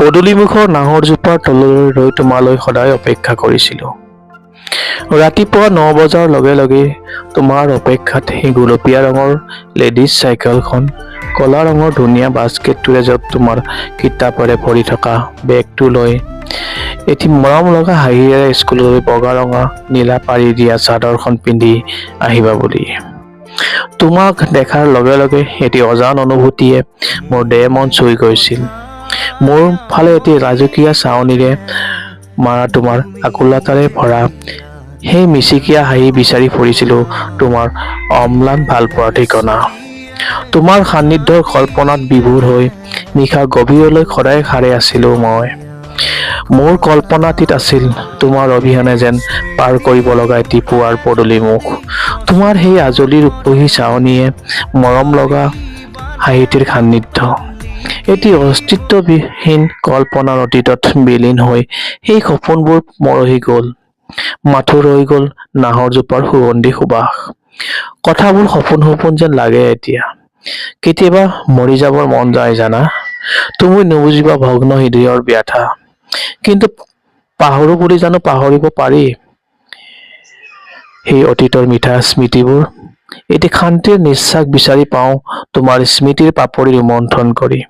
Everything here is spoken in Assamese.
পদূলিমুখৰ নাহৰজোপাৰ তললৈ ৰৈ তোমালৈ সদায় অপেক্ষা কৰিছিলোঁ। ৰাতিপুৱা 9 বজাৰ লগে লগে তোমাৰ অপেক্ষাত সেই গুলপীয়া ৰঙৰ লেডিজ চাইকেলখন, ক'লা ৰঙৰ ধুনীয়া বাস্কেটটোৰে য'ত তোমাৰ কিতাপেৰে ভৰি থকা বেগটো লৈ, এটি মৰম লগা হাঁহিৰে স্কুললৈ বগা, ৰঙা, নীলা পাৰি দিয়া চাদৰখন পিন্ধি আহিবা বুলি। তোমাক দেখাৰ লগে লগে এটি অজান অনুভূতিয়ে মোৰ দেহ মন চুই গৈছিল। মোৰ ফালে এটি লাজুকীয়া চাৱনিৰে মাৰা তোমাৰ আকুলতাৰে ভৰা সেই মিচিকীয়া হাঁহি বিচাৰি ফুৰিছিলোঁ তোমাৰ অম্লান ভালপোৱাৰ ঠিকনা। তোমাৰ সান্নিধ্যৰ কল্পনাত বিভোৰ হৈ নিশা গভীৰলৈ সদায় সাৰে আছিলোঁ মই। মোৰ কল্পনাতীত আছিল তোমাৰ অবিহনে যেন পাৰ কৰিব লগা এটি পুৱাৰ পদূলিমুখ। তোমাৰ সেই আজলি ৰূপহী চাৱনিয়ে মৰম লগা হাঁহিটিৰ সান্নিধ্য। এটি অস্তিত্ববিহীন কল্পনাৰ অতীতত বিলীন হৈ সেই সপোনবোৰ মৰহি গ'ল। মাথো ৰৈ গ'ল নাহৰজোপাৰ সুগন্ধি সুবাস। কথাবোৰ সপোন সপোন যেন লাগে এতিয়া। কেতিয়াবা মৰি যাবৰ মন যায় জানা। তুমি নুবুজিবা ভগ্ন হৃদয়ৰ ব্যথা। কিন্তু পাহৰো বুলি জানো পাহৰিব পাৰি সেই অতীতৰ মিঠা স্মৃতিবোৰ? এটি শান্তিৰ নিশ্বাস বিচাৰি পাওঁ তোমাৰ স্মৃতিৰ পাপৰি ৰোমন্থন কৰি।